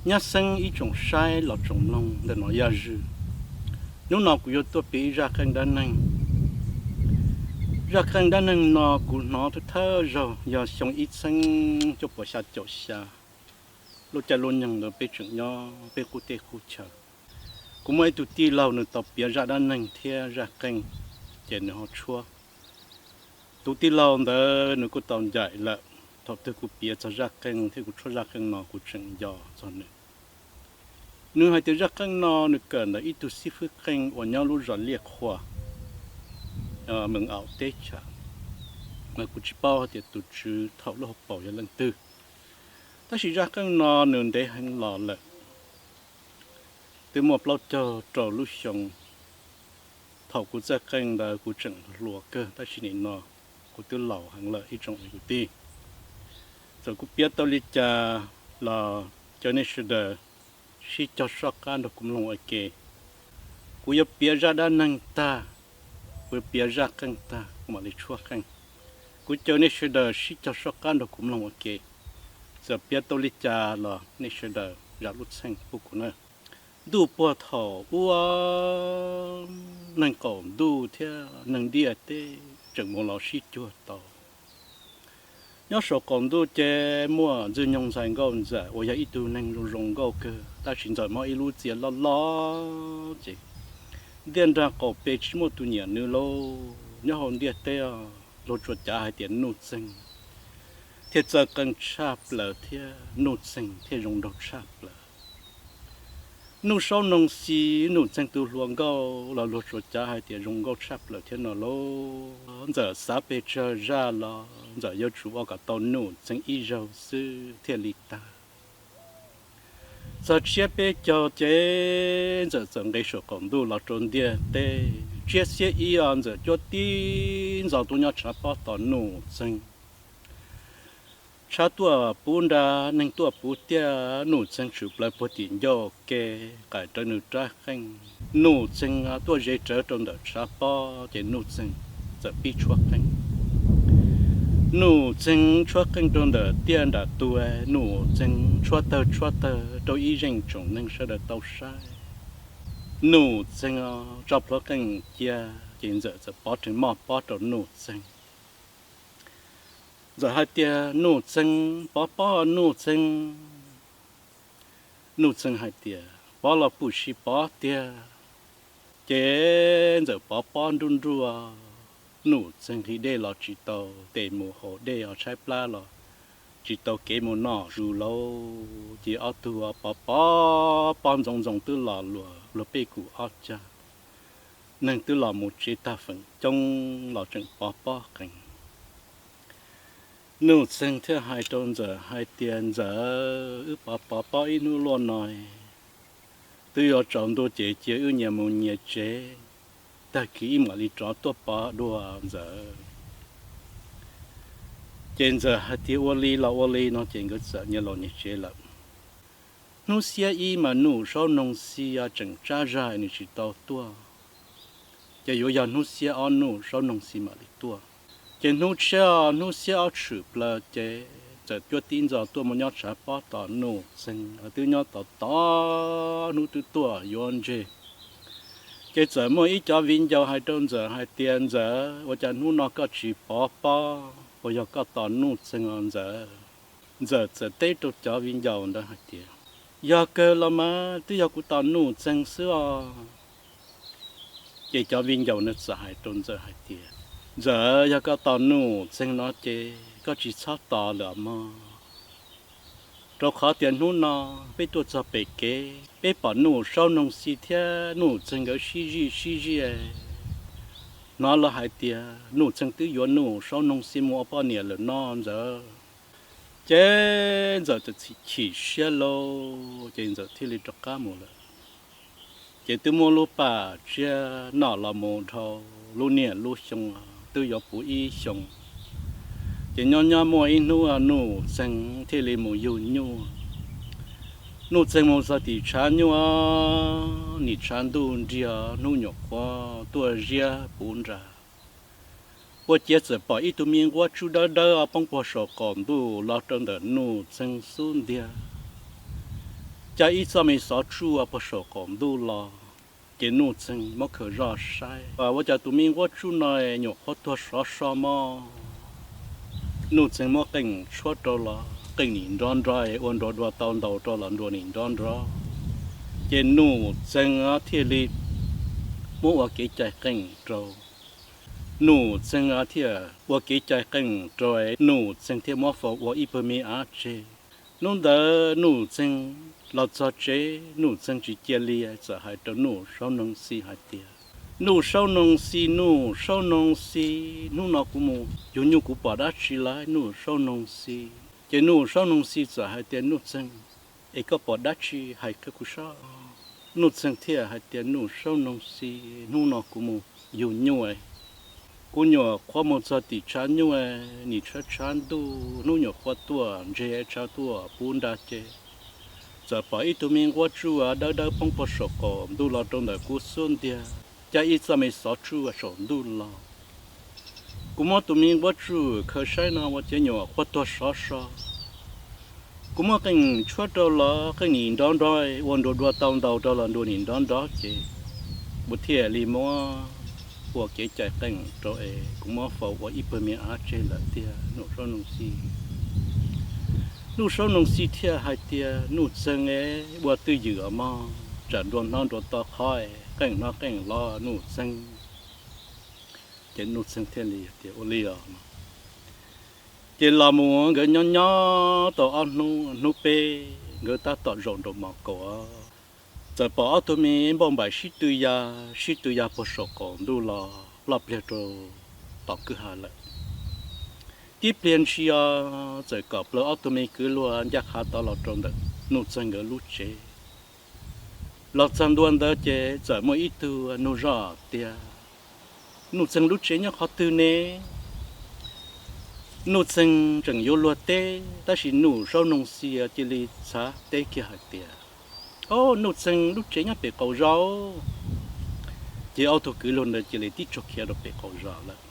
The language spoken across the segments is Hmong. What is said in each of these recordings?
Nyab xeeb ib tsoom saib los tsoom mloog ntawm no yaj zwg, hnub no kuv yuav tuaj piav ib zaj qeej dab neeg. Zaj qeej dab neeg no kuv hnov thawj thawj zaug yog xyoo ib txheeb cuaj puas xya caum xya. Lub caij lub nyoog ntawd peb tseem nyob peb qub teb qub chaw. Kuv muaj ib tug tij laug nws tau piav zaj dab neeg thiab zaj qeej, ces nws ho tshuab. Tus tij laug ntawd nws kuj tau ncaim lawm. Thaum twg kuv piav txog zaj qeej thiab kuv tshuab zaj qeej no kuv tseem nco txog nws. Nws hais tias zaj qeej no nws kawm ntawm ib tug xib fwb qeej uas nyob lub zos Liaj Qhua, Mees Aum teb chaws, mas kuv tsis paub hais tias tus tswv thaum lub hauv paus yog leej twg. Tab sis zaj qeej no nws ntev heev los lawm, twb muaj plaub caug rau lub xyoo. Thaum kuv txawj qeej ntawd kuv tseem hluas kawg, tab sis nim no kuv twb laus heev lawm ib tsoom kwv tij. Txawm kuv piav tau li cas los caw nej sawv daws sib cog soj qab nrog kuv mloog ua ke. Kuv yuav piav zaj dab neeg tag, kuv yuav piav zaj qeej tag kuv mam li tshuab qeej. Kuv caw nej sawv daws sib cog soj qab nrog kuv mloog ua ke. Txawm piav tau li cas los nej sawv daws zam lub txheej pub kuv na. Ntuj puag thaum ub, neeg qaum ntuj thiab neeg ntiaj teb tseem mus los sib cuag tau. Nyob saum qaum ntuj ces muaj Ntxwg Nyoog Ntxhais Nkauj Ntxawm uas yog ib tug neeg zoo zoo nkauj kawg, tab sis Ntxawm mob ib lub txias loj loj ces ntiaj nrag qaum pes tsis muaj tus nyiam nws lauj. Nyob hauv ntiaj teb luag tsuas cav hais tias Nuj Txeeg thiaj txawj qeej tshaj plaws thiab Nuj Txeeg thiaj zoo nraug tshaj plaws. Nuj Saub Noog Xis, Nuj Txeeg tus hluas nkauj los luag tsuas cav hais tias zoo nkauj tshaj plaws thiab no lauj. Ntxawm xav pes tsawg zaj los Ntxawm yuav tsum ua kom tau Nuj Txeeg ib zaug xwb thiaj li tag. Txog tsiab peb caug ces Ntxawm txawm nqis saum qaum ntuj los rau ntiaj teb. Tsiab xiab ib os Ntxawm cuab tib ntxo tuaj nyob tshav pob tos Nuj Txeeg. Tshav tuaj puv nra, neeg tuaj puv tiaj, Nuj Txeeg tshwm plaws puag tim ncauj ke, qaim rawv nws rab qeej. Nuj Txeeg tuaj ze rawv rau ntawm tshav pob ces Nuj Txeeg txawm pib tshuab qeej. Nuj Txeeg tshuab qeej rau ntawm tiaj nram tuag, Nuj Txeeg tshuab tawg tshuab tawg rau ib zeej tsoom neeg sawv daws tau saib. Nuj Txeeg tso plhuav qeej cia ces Ntxawm txawm pov rhees moj pob rau Nuj Txeeg. Ntxawm hais tias, Nuj Txeeg, pov pob Nuj Txeeg. Nuj Txeeg hais tias, pov los pum sis pov tiag. Ces Ntxawm pov pob nruj nruj, Nuj Txeeg nqhis dej los tsis tau, tes mus haus dej os tshaib plab los tsis tau kev mus noj zus lauj. Ces ob tug pov pov pob ntxoov ntxoo twb los luag pej kum ob cag, neeg twb los mus tsev tag feem coob los tseem pov pob qees. Nuj Txeeg thiaj hais rau Ntxawm hais tias, Ntxawm, wb pov pov pob ib hnub luaj no, twb yuav tsaus ntuj ces cia wb nyias mus nyias tsev, tag kis wb mam li rov tuaj pov dua Ntxawm. Ces Ntxawm hais tias, ua li los ua li no ces nkawd txawm nyias los nyias tsev lawm. Hnub xiab ib mas Nuj Saub Noog Xis tseem tsab zag nws tsis tau tuaj, ces yuav yog hnub xiab ob Nuj Saub Noog Xis mam li tuaj. Ces hnub tshiab hnub xiab ob tshwm plaws ces txawm cuab tib ntxo tuaj mus nyob tshav pob tos Nuj Txeeg, twb nyob tos tos hnub twb tuaj yuav ntseg. Ces txawm muaj ib cov viv ncaus hais rau Ntxawm hais tias, Ntxawm, ua cas hnub no koj tsis pov pob, puas yog koj tos Nuj Txeeg os Ntxawm? Ntxawm txawm teb rau cov viv ncaus ntawd hais tias, yog kawg los mas twb yog kuv tos Nuj Txeeg xwb os. Ces cov viv ncaus ntawd txawm hais rau Ntxawm hais tias, Ntxawm, yog koj tos Nuj Txeeg no ces koj tsis txhob tos lawm mog, rau qhov tias hnub no peb tuaj txog pem kev peb pom Nuj Saub Noog Xis thiab Nuj Txeeg nkawd sib zij sib zij. Hnov lawv hais tias Nuj Txeeg twb yuav Nuj Saub Noog Xis mus ua poj niam lawm no Ntxawm. Ces Ntxawm txawm chim siab lauj, ces Ntxawm thiaj li rov qab mus lawm. Ces twb muab lub paj tsiab noj los mus dhau lub niaj lub xyoo, twb yuav puv ib xyoos. Ces nyob nyob muaj ib hnub Nuj Txeeg thiaj li mus yug nyuj. Nuj Txeeg mus txog tim tshav nyuj, nim tshav ntuj nrig, hnub nyuam qhuav tuaj ziab puv nra. Ua ciav txawm pom ib tug me nquab tsuj dawb dawb poob puag saum qaum ntuj los rau ntawm Nuj Txeeg xub ntiag. caij ib txoj me xov tsuj puag saum qaum ntuj los, ces Nuj Txeeg muab khaws zoj saib, ua cas tus me nquab tsuj no nyuam qhuav tuag sov so mog. Nuj Txeeg muab qeej tshuab rau los qeej nim nrov nrov, ua nruas dua tau ntau rau los nruas nim nrov nrov. Ces Nuj Txeeg thiaj li muab ua kev cai qeej rau. Nuj Txeeg thiaj ua kev cai qeej rau, Nuj Txeeg thiaj muab faus ua ib pawg me av tseg. Hnub ntawd Nuj Txeeg los txog tsev, Nuj Txeeg tsis cia li, txawm hais rau Nuj Saub Noog Xi hais tias, Nuj Saub Noog Xi, Nuj Saub Noog Xi, hnub no kuv mus yug nyuj kuv pom dab tsi lawm, Nuj Saub Noog Xi? Ces Nuj Saub Noog Xi txawm hais tias, Nuj Txeeg, es koj pom dab tsi hais rau kuv saib. Nuj Txeeg thiaj hais tias, Nuj Saub Noog Xi, hnub no kuv mus yug nyuj, kuv nyuam qhuav mus txog tim tshav nyuj, nim tshav tshav ntuj, hnub nyuam qhuav tuaj ntseg tshav tuaj puv nra ces txawm pom ib tug me nquab tsuj dawb dawb poob puag saum qaum ntuj los rau ntawm kuv xub ntiag, caij ib txoj me xov tsuj saum ntuj los. Kuv muab tus me nquab tsuj khaws saib no ua cas nyuam qhuav tuag sov so. Kuv muab qeej tshuab rau los qeej nim nrov nrov, ua nruas dua tau ntau rau los nruas nim nrov nrov ces kuv thiaj li muab ua kev cai qeej rau es kuv muab faus ua ib pawg me av tseg lawm tiag, Nuj Saub Noog Xi. Nuj Saub Noog Xi thiaj hais tias, Nuj Txeeg, ua twj ywm mog, tsam nruas hnov nruas to qhov, qeej hnov qeej los, Nuj Txeeg. Ces Nuj Txeeg thiaj li tias, Ua li os. Ces los mus nkawd nyob nyob tau ob hnub, hnub peb nkawd tab tom zaum nraum mos kaum, txawm pom ob tug me npauj npaim sib tw ya, sib tw ya puag saum qaum ntuj los ploj pliag rau tom kwj ha lawm. Tib pliag ntshis os, txawm kom plaws ob tug me kwv luag ncaj qha tod los rau ntawm Nuj Txeeg nkawd lub tsev. Los txog ntua ntawd ces txawm muaj ib tug nug zoj tias, Nuj Txeeg lub tsev nyob qhov twg ne? Nuj Txeeg tseem yuav luag teb, tab sis Nuj Saub Noog Xi cia li txhav teb kiag hais tias, Au, Nuj Txeeg lub tsev nyob pem qaum zos. Ces ob tug kwv luag ntawd cia li tib tsaug khiav rau pem qaum zos lawm.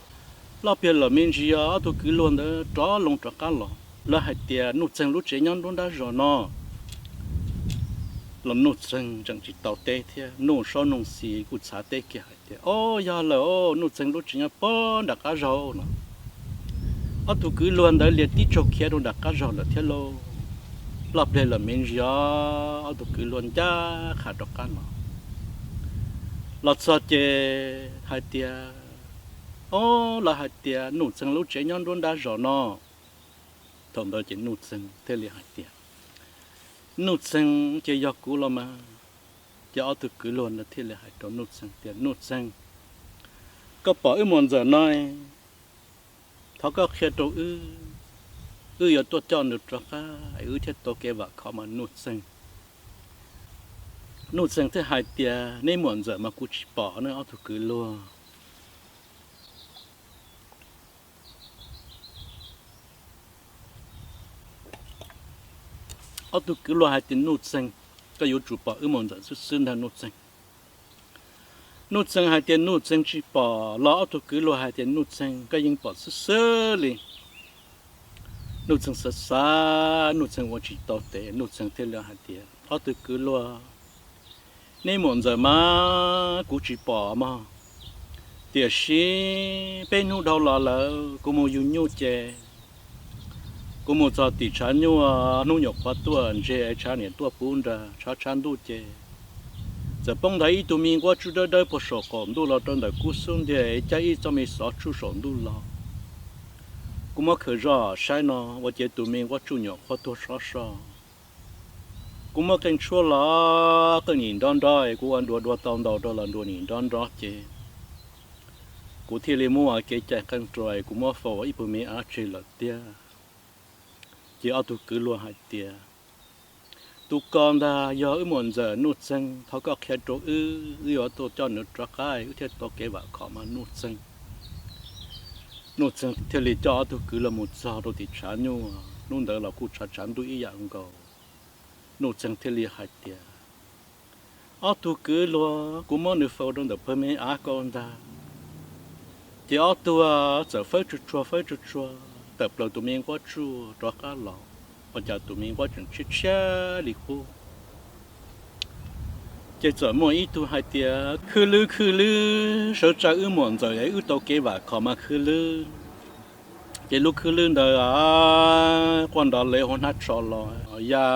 Ploj pliag lawm me ntsis os, ob tug kwv luag ntawd rov loo rov qab los, lawv hais tias, Nuj Txeeg lub tsev nyob nruab nrab zos no. Los Nuj Txeeg tseem tsis tau teb thiab, Nuj Saub Noog Xi kuj txhav teb kiag hais tias, Au, yog lawm, Nuj Txeeg lub tsev nyob puag nram qab zos no. Ob tug kwv luag ntawd cia li tib tsaug khiav rau nram qab zos lawm thiab lauj. Ploj pliag lawm me ntsis os, ob tug kwv luag ncaj qha rov qab los. Los txog ces hais tias, Au, lawv hais tias Nuj Txeeg lub tsev nyob nruab nrab zos no. Thaum ntawd ces Nuj Txeeg thiaj li hais tias, Nuj Txeeg, ces yog kuv los mas. Ces ob tug kwv luag ntawd thiaj li hais rau Nuj Txeeg tias, Nuj Txeeg, koj pom wb muam ntxawm no, thov koj qhia rau wb, wb yuav tuaj coj nws rov qab es wb thiaj tau kev vam khom mas Nuj Txeeg. Nuj Txeeg thiaj hais tias, Neb muam ntxawm mas kuv tsis pom ne ob tug kwv luag. Ob tug kwv luag hais tias, Nuj Txeeg, koj yuav tsum pom wb muam ntxawm xwb xwb ntag Nuj Txeeg. Nuj Txeeg hais tias Nuj Txeeg tsis pom los ob tug kwv luag hais tias, Nuj Txeeg, koj yeej pom xwb xwb li. Nuj Txeeg xav xav, Nuj Txeeg ua tsis tau tes, Nuj Txeeg thiaj li hais tias, Ob tug kwv luag, neb muam ntxawm mas kuv tsis pom mog, tiam sis peb hnub dhau los lawm kuv mus yug nyuj ces kuv mus txog tim tshav nyuj, hnub nyuam qhuav tuaj ntseg tshav niam tuaj puv nra tshav tshav ntuj ces txawm poob nthav ib tug me nquab tsuj dawb dawb puag saum qaum ntuj los rau ntawm kuv xub ntiag, caij ib txoj me xov tsuj saum ntuj los. Kuv muab khaws zoj saib no ua ces tus me nquab tsuj nyuam qhuav tuag sov so. Kuv muab qeej tshuab los qeej nim nrov nrov, kuv ua nruas dua tau ntau rau los nruas nim nrov nrov ces kuv thiaj li muab kev cai qeej rau, kuv muab faus ua ib pug me av tseg lawm tiag. Ces ob tug kwv luag hais tias, Tus ko ntag yog wb muam ntxawm Nuj Txeeg, thov koj qhia rau wb, wb yuav tuaj coj nws rov qab wb thiaj tau kev vam khom mas Nuj Txeeg. Nuj Txeeg thiaj li coj ob tug kwv luag mus txog rau tim tshav nyuj, hnub ntawd los kuj tshav tshav ntuj ib yam nkaus. Nuj Txeeg thiaj li hais tias, Ob tug kwv luag, kuv muab nws faus rau ntawm pawg me av ko ntag. Ces ob tug txawm fawb tsuag tsuag fawb tsuag tsuag tawm plaws tus me nquab tsuj rov qab los, ua cas tus me nquab tseem tshiab tshiab li qub. Ces txawm muaj ib tug hais tias, Khwb lwb khwb lwb, sawv tsa wb muam Ntxawm es wb tau kev vam khom mas khwb lwb. Ces lub khwb lwb ntawd quaj nrov lev hauv hnab tsho los, ya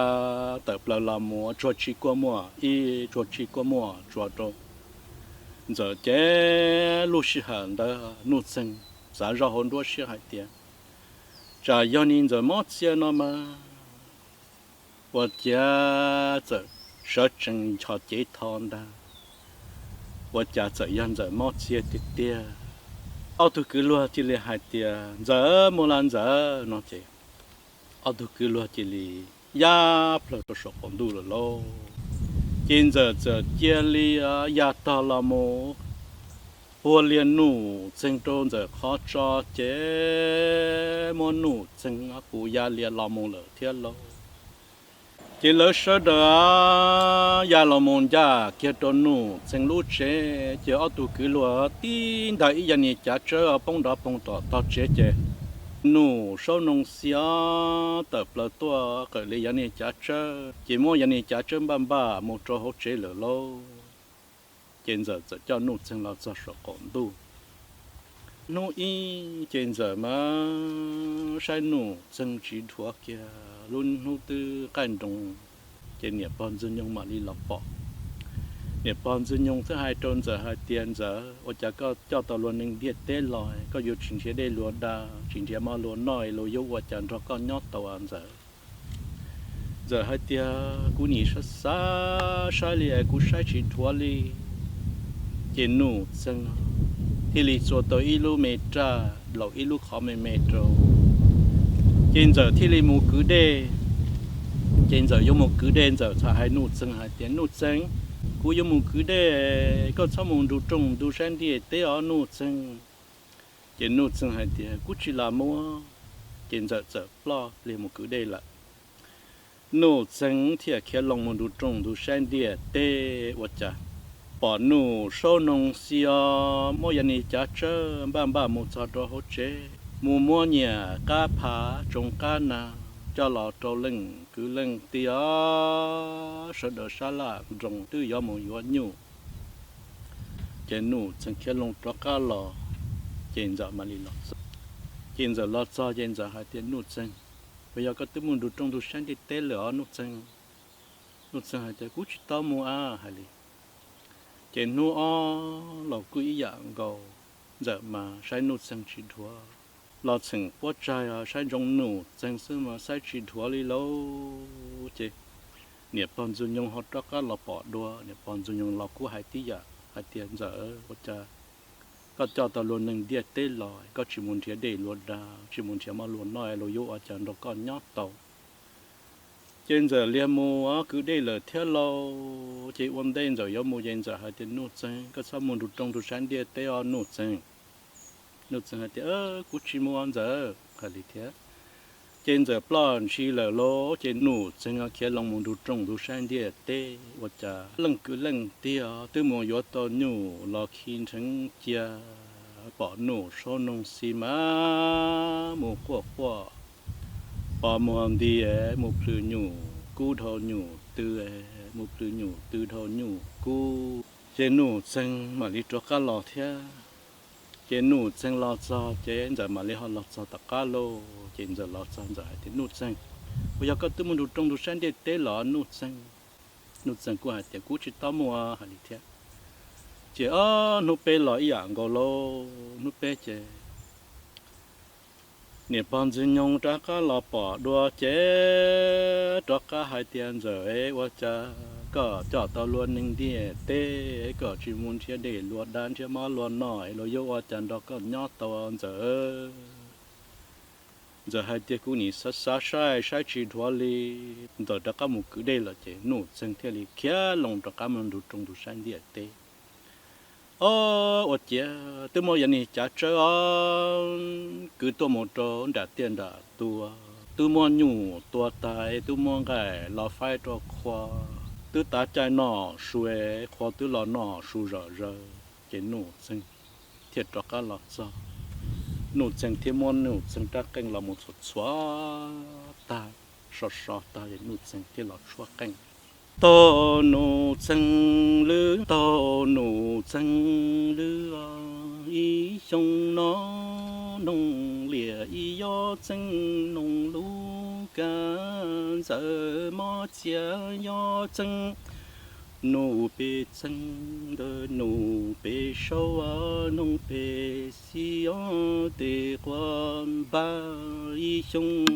tawm plaws los mus tsuag tsis kuaj muaj, ib tsuag tsis kuaj muaj tsuag rau Ntxawm. Ces lub sij hawm ntawd Nuj Txeeg xav zoj hauv nruab siab hais tias, tsam yog ni Ntxawm mob txia no mas ua cas txawm sawv tsees ncho cev tho ntag, ua cas txawm yog Ntxawm mob txia tiag tiag. Ob tug kwv luag cia li hais tias, Ntxawm, mus las Ntxawm no ces ob tug kwv luag cia li ya plaws rau saum qaum ntuj lawm lauj. Ces Ntxawm txawm cia li ya tog los mus puag lias Nuj Txeeg rau Ntxawm qhov tso, ces muab Nuj Txeeg puag ya lias los mus lawm thiab lauj. Ces lawv sawv daws ya los mus ncaj kiag rau Nuj Txeeg lub tsev, ces ob tug kwv luag tib ntaug ib yag niag cav tsawb poob nrov poog tom tog tsev, ces Nuj Saub Noog Xi tawm plaws tuaj qawm li yag niag cav tsawb, ces muab yag niag cav tsawb npaj npaj mus rau hauv tsev lawm lauj. Ces Ntxawm txawm coj Nuj Txeeg los txog saum qaum ntuj. Hnub ib ces Ntxawm mas saib Nuj Txeeg tsis dhuav kiag, lub hnub twb qaij nroos, ces niam pog Ntxwg Nyoog mam li los pom. Niam pog Ntxwg Nyoog thiaj hais rau Ntxawm hais tias, Ntxawm, ua cas koj coj tau luag neeg ntiaj teb los, koj yuav tsis nrhiav dej luag da, tsis nrhiav mov luag noj, luag yuav ua cas nrog koj nyob tau Ntxawm? Ntxawm hais tias, Kuv nim xav xav saib li es kuv saib tsis dhuav li. Ces Nuj Txeeg thiaj li txua tau ib lub me raj laum ib lub qhov me me rau, ces Ntxawm thiaj li mus kwv dej. Ces Ntxawm yuav mus kwv dej, Ntxawm txawm hais Nuj Txeeg hais tias, Nuj Txeeg, kuv yuav mus kwv dej, koj txhob mus nrug rooj ntug saib ntiaj teb os Nuj Txeeg. Ces Nuj Txeeg hais tias, Kuv tsis lam mus. Ces Ntxawm txawm ploj pliag mus kwv dej lawm. Nuj Txeeg thiaj khiav loo mus nrug rooj ntug saib ntiaj teb ua cas pom Nuj Saub Noog Xi muab yog niag cav tsawb npaj npaj mus txog rau hauv tsev, mus muab nyias qab phav tsoos qab na coj los rau leej kwv leej tij os, sawv daws sab laj nroos twb yuav mus yuav nyuj. Ces Nuj Txeeg khiav loo rov qab los, ces Ntxawm mam li los txog. Ces Ntxawm los txog ces Ntxawm hais tias, Nuj Txeeg, puas yog koj twb mus nrug rooj ntug saib ntiaj teb lawm os Nuj Txeeg? Nuj Txeeg hais tias, Kuv tsis tau mus a, hais li. Ces hnub ob los kuj ib yam nkaus, Ntxawm mas saib Nuj Txeeg tsis dhuav, los txheem puab tsaig saib ntsoov Nuj Txeeg xwb mas saib tsis dhuav li lauj. Ces niam pog Ntxwg Nyoog ho rov qab los pom dua, niam pog Ntxwg Nyoog los kuj hais tib yam hais tias, Ntxawm, ua cas koj coj tau luag neeg ntiaj teb los, koj tsis mus nrhiav dej luag da, tsis mus nrhiav mov luag noj, luag yuav ua cas nrog koj nyob tau? Ces Ntxawm liag mus kwv dej lawm thiab lauj. Ces ua ntej Ntxawm yuav mus ces Ntxawm hais tias, Nuj Txeeg, koj txhob mus nrug rooj ntug saib ntiaj teb os Nuj Txeeg. Nuj Txeeg hais tias, Kuv tsis mus Ntxawm, hais li thiab. Ces Ntxawm ploj ntshis lawm lauj. Ces Nuj Txeeg khiav loo mus nrug rooj ntug saib ntiaj teb ua cas leej kwv leej tij twb mus yuav tau nyuj los khi nrheev cia, pom Nuj Saub Noog Xi mas mus quaj quaj, pos muag nti mus plhws nyuj kub dhau nyuj tw, mus plhws nyuj tw dhau nyuj kub. Ces Nuj Txeeg mam li rov qab los thiab. Ces Nuj Txeeg los txog ces Ntxawm mam li ho los txog tom qab lauj. Ces Ntxawm los txog Ntxawm hais tias, Nuj Txeeg, puas yog koj twb mus nrug rooj ntug saib ntiaj teb los Nuj Txeeg? Nuj Txeeg kuj hais tias, Kuv tsis tau mus, hais li thiab. Ces ob hnub peb los ib yam nkaus lauj. Hnub peb ces niam pog Ntxwg Nyoog rov qab los pom dua ces rov qab hais tias, Ntxawm, ua cas koj coj tau luag neeg ntiaj teb, koj tsis mus nrhiav dej luag da, nrhiav mov luag noj, luag yuav ua cas nrog koj nyob tau Ntxawm? Ntxawm hais tias, Kuv nim xav xav saib saib tsis dhuav li. Ntxawm rov qab mus kwv dej lawm ces Nuj Txeeg thiaj li khiav loo rov qab mus nrug rooj ntug saib ntiaj teb. Ob, ua ciav twb muab yog niag cav tsawb os, kwv tuaj mus rau nram tiaj nram tua, twb muab nyuj tua tag, twb muab nqaij los faib rau qhua, twb tav caij noj su, qhua twb los noj su zom zaws. Ces Nuj Txeeg thiaj rov qab los txog. Nuj Txeeg thiaj muab Nuj Txeeg rab qeej los mus txhuam txhuam tag, so so tag es Nuj Txeeg thiaj los tshuab qeej. Tog nus txeeg lwm, tog nus txeeg lwm, ib xyoo no noog liam ib yob txeeg noog lub kab, ntxawm mob txias yob txeeg nus pes txeeg, ntawm nus pes saum noog pes xib, tes quav npab ib xyoo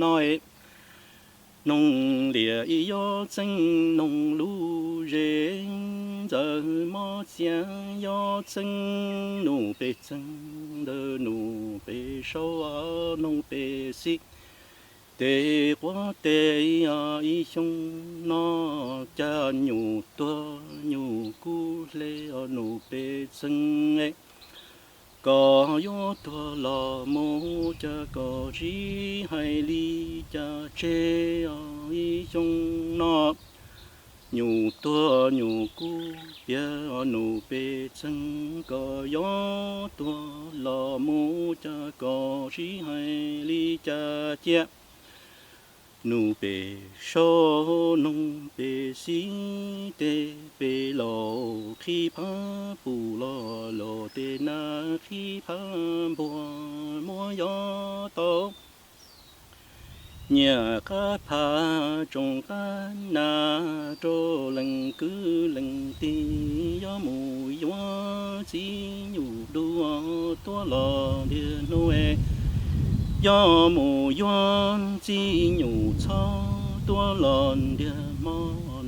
no noog liam ib yob txeeg noog lub zes, ntxawm mob txias yob txeeg nus pes txeeg, ntawm nus pes saum noog pes xib, tes quav tes ib xyoo no cas nyuj tuag nyuj kub hle nus pes txeeg. Koj yuav tuag los mus cas koj tsis hais li cas tseg, ib xyoo no nyuj tuag nyuj kub piam nus pes txeeg. Koj yuav tuag los mus cas koj tsis hais li cas cia, nus pes saum noog pes xib, tes pes laus qhib phab pum los los tes nas qhib phab npuag muab yob tau. Nyiam qab phab tsoom qab nas rau leej kwv leej tij, yuav mus yuav txiv nyuj dub tuaj los ntiag hnub, yuav mus yuav txiv nyuj txhob tuaj los ntiag hmo,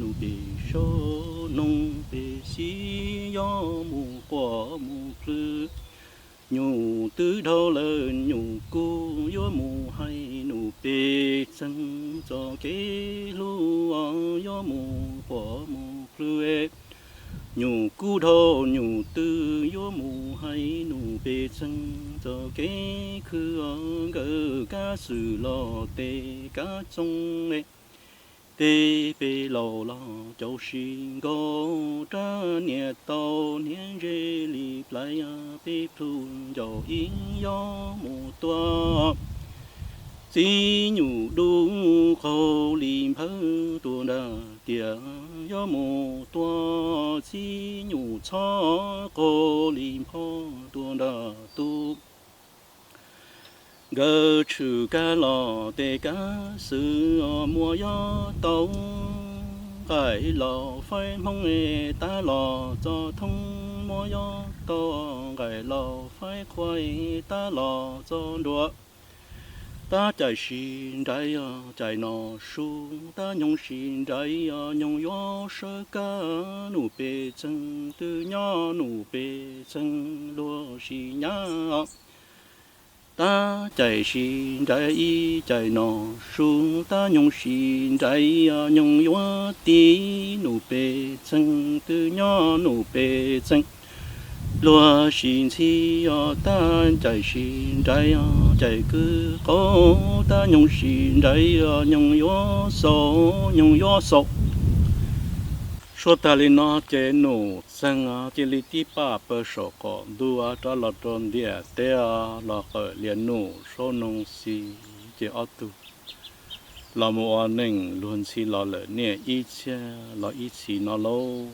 nus pes saum noog pes xib, yuav mus quaj mus plhws. Nyuj twb dhau lawm nyuj kub yuav mus hais nus pes txeeg txoj kev hlub, yuav mus quaj mus plhws. Nyuj kub dhau nyuj twb yuav mus hais nus pes txeeg txoj kev khwv, nkawd kab xwm los tes kab txoog, tes pes laus los caum sib nkaus, rab niam tau hniav ntse li plais, peb plhu ncaus ib yob mus tua txiv nyuj dub qaug li nphawv tuaj nram tiaj, yuav mus tua txiv nyuj txhob qaug li nphawv tuaj nram tub. Nkawd tshwm kab los tes kab xwm muab yob tau, nqaim los faib hmoob tab los txo thoob, muab yob tau nqaim los faib qhua, tab los txo nruas. Tab caim sis nraim cais no su, tab nyoog sis nraim nyoog yuav sawv kab, nus pes txeeg twb nyob nus pes txeeg luag sis nyab. Tab caim sis nraim ib cais no su, tab nyoog sis nraim nyoog yuav tiv, nus pes txeeg twb nyob nus pes txeeg luag sis ntxhi. Tab caim sis nraim cais kwv qaub, tab nyoog sis nraim nyoog yuav xaus nyoog yuav xaus. Suav tag li no ces nus txeeg cia li tib paj pawg saum qaum ntuj rov los rau ntiaj teb los qawm lias nus saub noog xis ces ob tug los mus ua neej luag ntxhi los lawm niaj ib txhiab los ib txhis no lauj.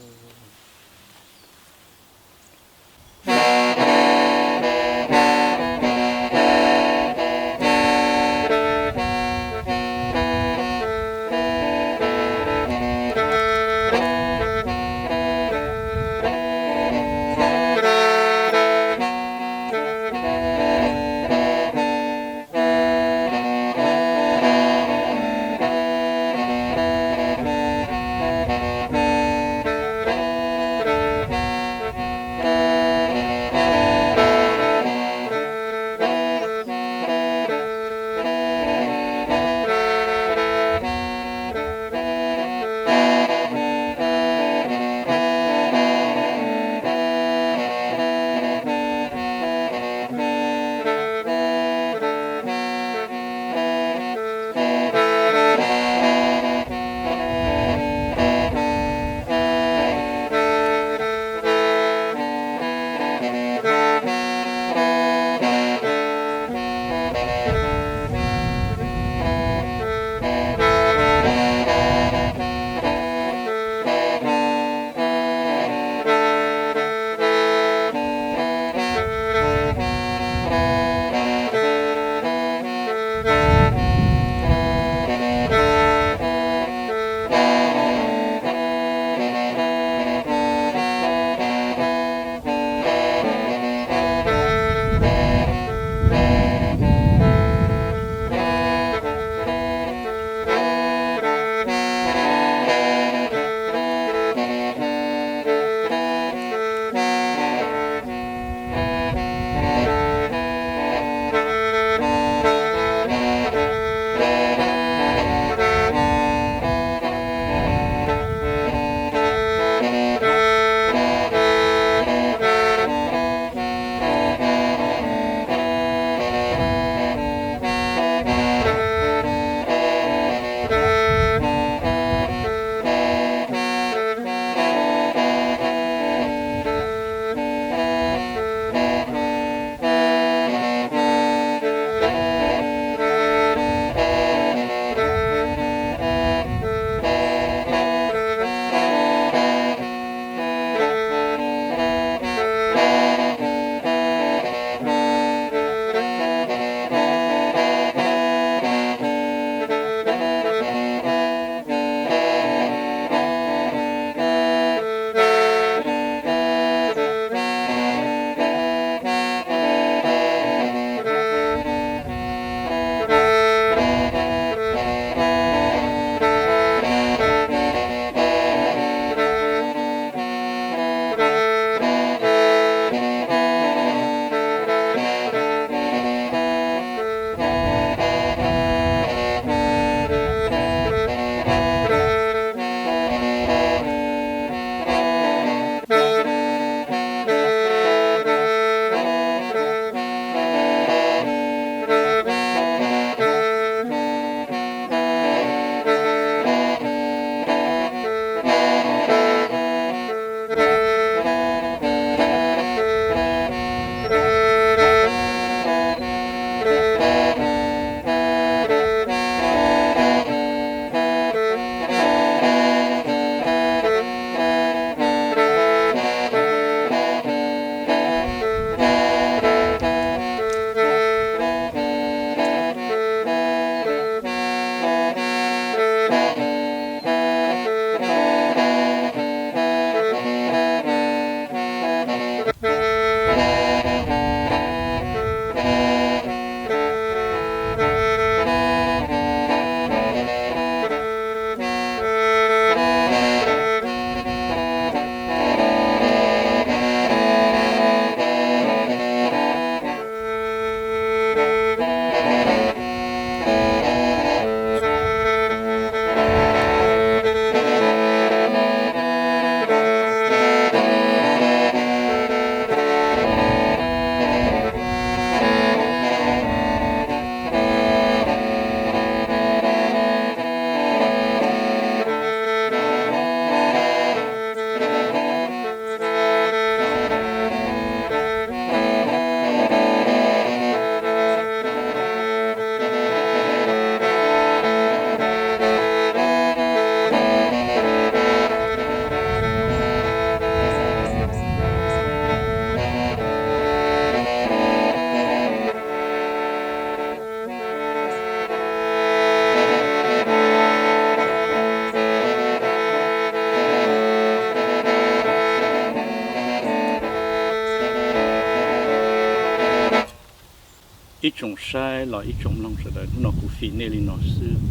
Ib tsoom saib los ib tsoom mloog sawv daws, hnub no kuv fim nej li no xwb.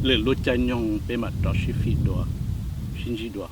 Lwm lub caij nyoog peb mam rov sib fim dua, sib ntsib dua.